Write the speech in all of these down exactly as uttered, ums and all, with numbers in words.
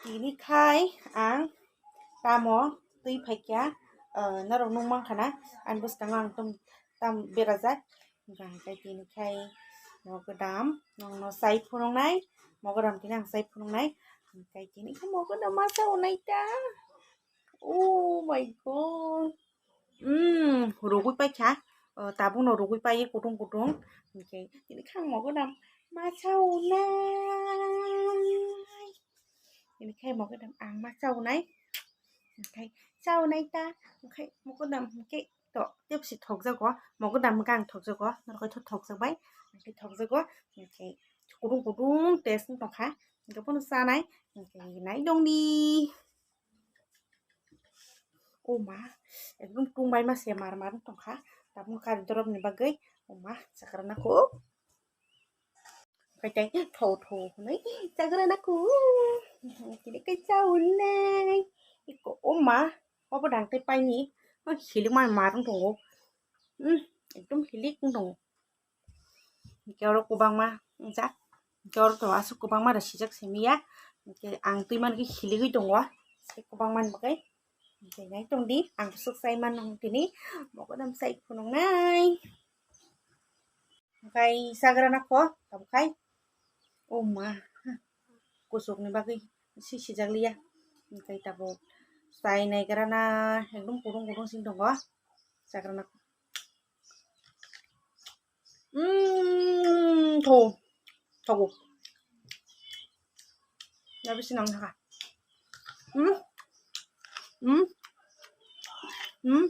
Tini khai ang tamo twi phaikha, ah, norok nukmankha na, ani bwskango ang tam, tam berajak. Hwnkhe tini khai mogodam nokno chai phunuknai, mogodam tini ang chai phunuknai. Hwnkhe tini khai mogodam ma chaunai ta. Oh my God. Mm, rugwi paikha. Oh, tabukno rugwi paiwi kutung kutung. Hwnkhe tini khai ang mogodam ma chaunai. Tini khai mogodam ang ma chaunai. Hwnkhe chaunai ta. Hwnkhe mogodam hwnkhe to tebsi thokjago. Mogodam hwnkhe ang thokjago. Norokhe thokjak bai. Hwnkhe thokjago. Hwnkhe kutung kutung taste wng tongkha. Hwnkhe bono chanai. Hwnkhe nai dongdi. O ma, ekdom tungbai ma se mar mar wng tongkha. Tabuk kari dorop ni bagwi. O ma, chakrana kho. Kaitai tho tho hwnwi chakrana kho. Tini kai chaunai. Iko o ma, obo dang tei paini. O hilik ma mar wng tongo. Hmm, ekdom hilik wng tongo. Hwnkhe oro kwbangma wngjak. Hwnkhe oro to aswk kwbangma rw sijak simi ya. Hwnkhe ang twi man khe hiligwi tongo. Tei kwbangma ni bagwi. Hwnkhe nai tongdi, ang swk chai mano tini. Mogodam chai phunuknai. Hwnkhe chagrana kho, tabuk khai. O ma. Kuchukni bagwi si sijak liya. Hwnkhe tabuk chai naigrana ekdom kutung kutung sing tongo. Chagrana kho. Mm, tho. Thogo. Ya bisi nang thaka. Mm. Mm. Mm.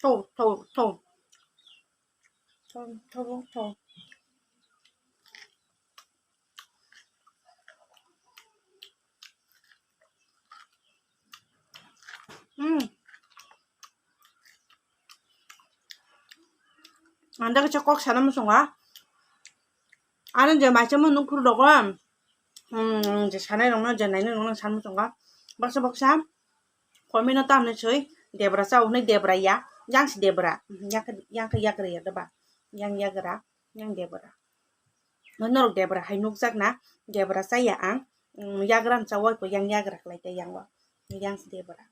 Tho, tho, tho. Tho, tho, tho. Hmm. Ang da kaisa kok sana muchungo. Ano je maichamo nukphuru rogo. Hmm, je sanai rokno je nainai rokno san muchungo. Baksa baksa. Comment o tamni soi debra chao hwnwi debra ya. Yang si debra. Yang khe, yang khe yagra ya doba. Yang yagra, yang debra. Norok debra hai nukjak na, debra chaya ang, mm, yagra ni chawai po yang yagra khlai tei yang o, yang se debra.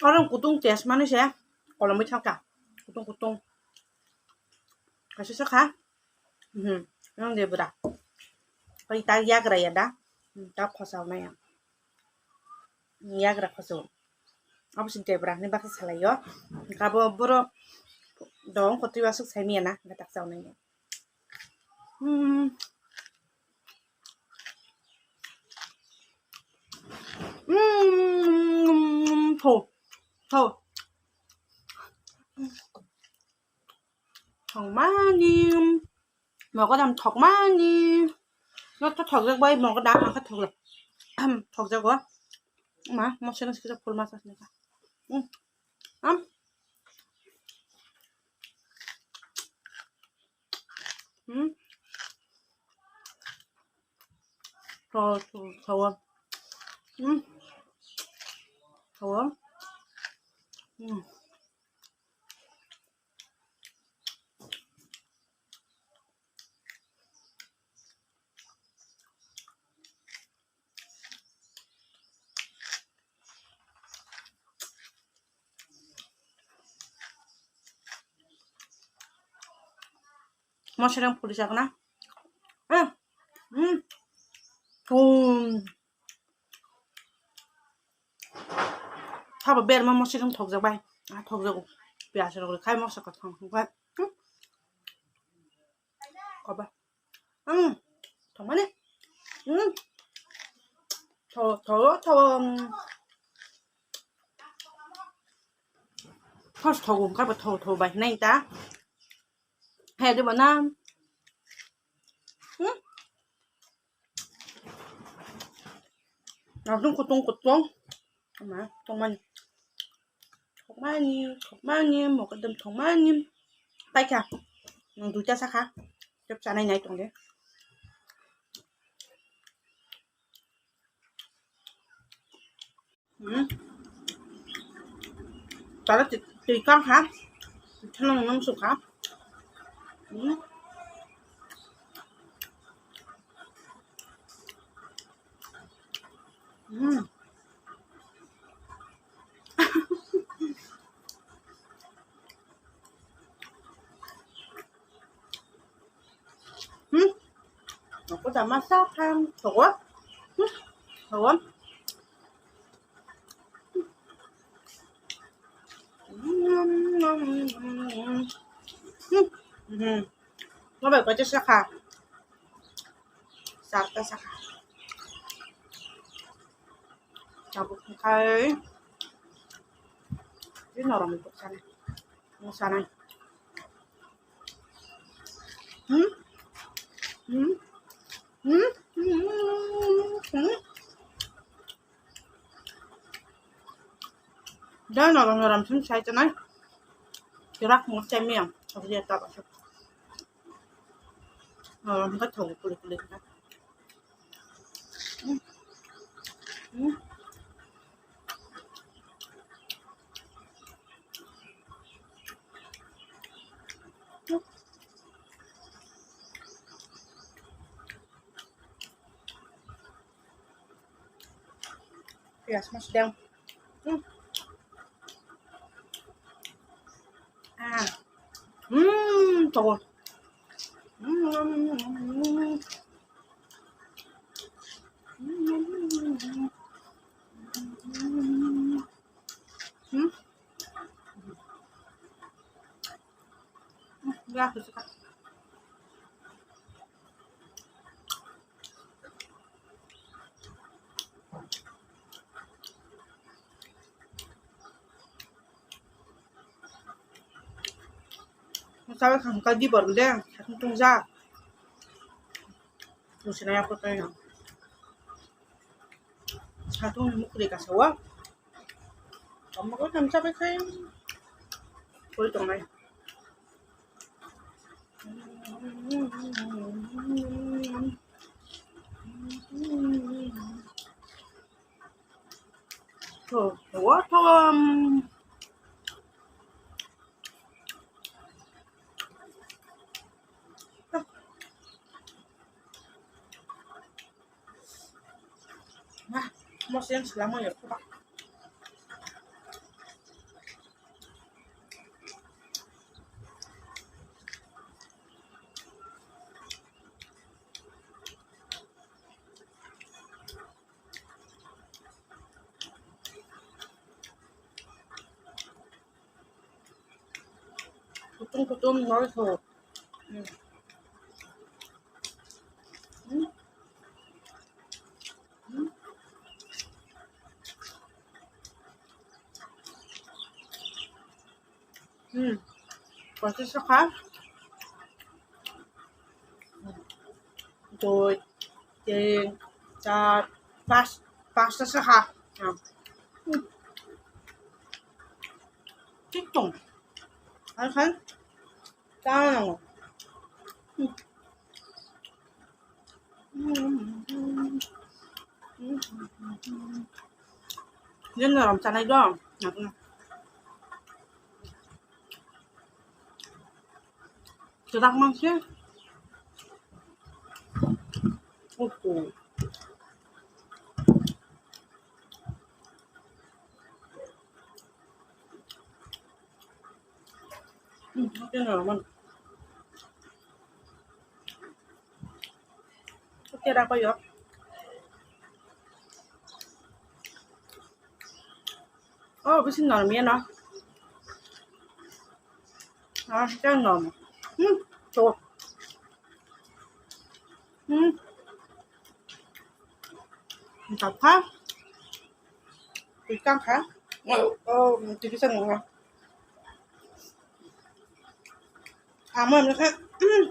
Oro kutung test mani se kolomwi thangkha, kutung kutung. Kaisa sakha, hmm, yang debra. Pai ta yagra ya da, hmm, ta khosao na yang. Yagra khosao. Abo se debra ni baksa salaio. Kabo boro dong kotwi asuk sai miya na, gatak sao na. Hmm. Mm, tho, tho. Thokmani. Mogodam thokmani. Joto thokjak bai mogodam, ang khe thokla. Thokjago. Ma, moso no sikisa phul masa sini ka. Mm. Am. Hmm. Tho, tho, tho. Hmm. Tho. Hmm. Mosrang puri sakna. Eh. Hmm. Thum. Thabo berma mosrang thokjak bai. Ah, thokjago. Piyaj rok khai mosa ka thang thang bai. Hmm. Koba. Hmm. Thomani. Hmm. Tho, tho, tho. Thos thogo, kabo tho, tho bai nai ta. He de bana. Hmm. Nang kutung kutung. Ma, thomani. Thokmani, thokmani, mogodam thokmani. Paikha. Nang duita sakha. Tep chanai nai tong de. Hmm. Tara twi, twi kang ha. Thanang nang suk ha. Hmm. Hmm. Hmm. Aku sama sakam. Sogo. Hmm. Sogo. Hmm. Hmm. Ngabai ko sakha. Sarta sakha. Tabuk khai. Ini norong itu sana. Mau sana. Hmm? Hmm? Hmm? Hmm? Hmm? Hmm? Dan orang orang sini saya tenang. Gerak mau saya miang. Aku dia tak masuk. Orang enggak tahu kulit kulit kan. Hmm. Hmm. Piyaj mas dang. Hmm. Ah. Hmm, togo. Hmm. Hmm. Hmm. Sawi kham ka di bor de, satung tung ja. Musi na ya ko tai na. Satung ni mukri ka sawa. Kamu ko tam sawi khai. Koi tong nai. To, what, um, Wah, mau siang selama ya, Pak. Kutung kutung noi ho. Hmm. Hmm. Hmm. Hmm. Koisa sakha. Dui, tin, char, pas, pasta sakha. Hmm. Tik tong. Hai hai. Tang. Hmm. Yan na ram chanai do. Chudak mangse. Oho. Hmm, okay na naman. Okay ra ko yo. Oh, bisi normal ya na. Ah, kaya normal. Hmm, to. Hmm. Mantap kha? Tikang kha? Oh, oh, tikisa nunggu. Ama mereka. Hmm.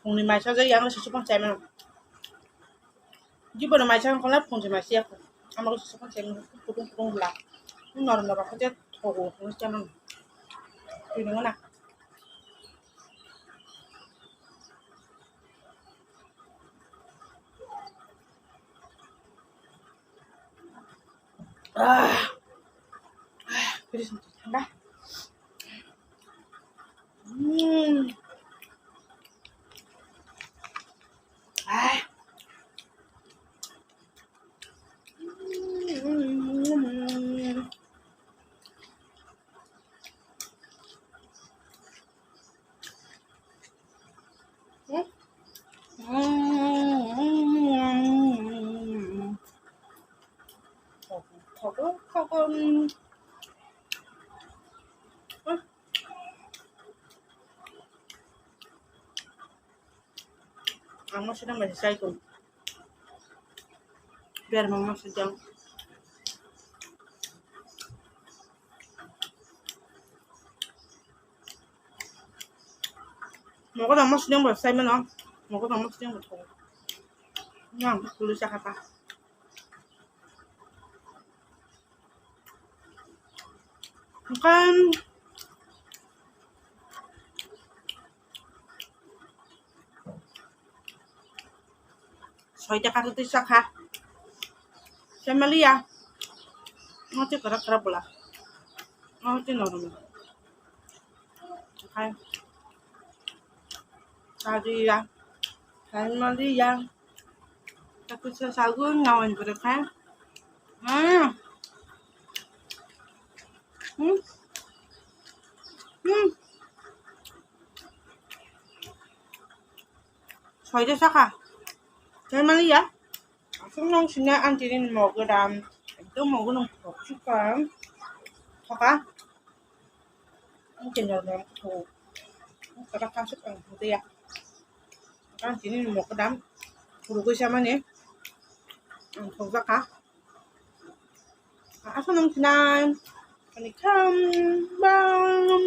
Phungni mai sajak yang susu pang chai mano. Jibo no mai sajak kola phungni mai siya ko. Ama ko susu pang chai mano. Kutung kutung bla. Norok norok khe thogo phungni chai mano. Twi nungna. Ah. Ah, fridge ni thanda. Hmm. Ah. Hmm. Ang masih nang masih saya tu. Biar mama sedang. Mogo dang masih nang masih saya mana? Mogo dang masih nang masih. Yang dulu saya kata. Kan soi taka tu tisa kha. Semalia. Nanti kara kara bola. Nanti normal. Hai. Tadi ya. Semalia. Tapi sesagun ngawan berkah. Hmm. Hmm. Hmm. Soide saka. Semalia. Asung nong sini anti ni mogo dam. Itu mogo nong pok suka. Saka. Ang kenya dam tu. Kada kasuk ang dia. Kan sini mo kedam. Puru ko sama ni. Ang thok jaka. Asal nang sinan. Kani kam bang.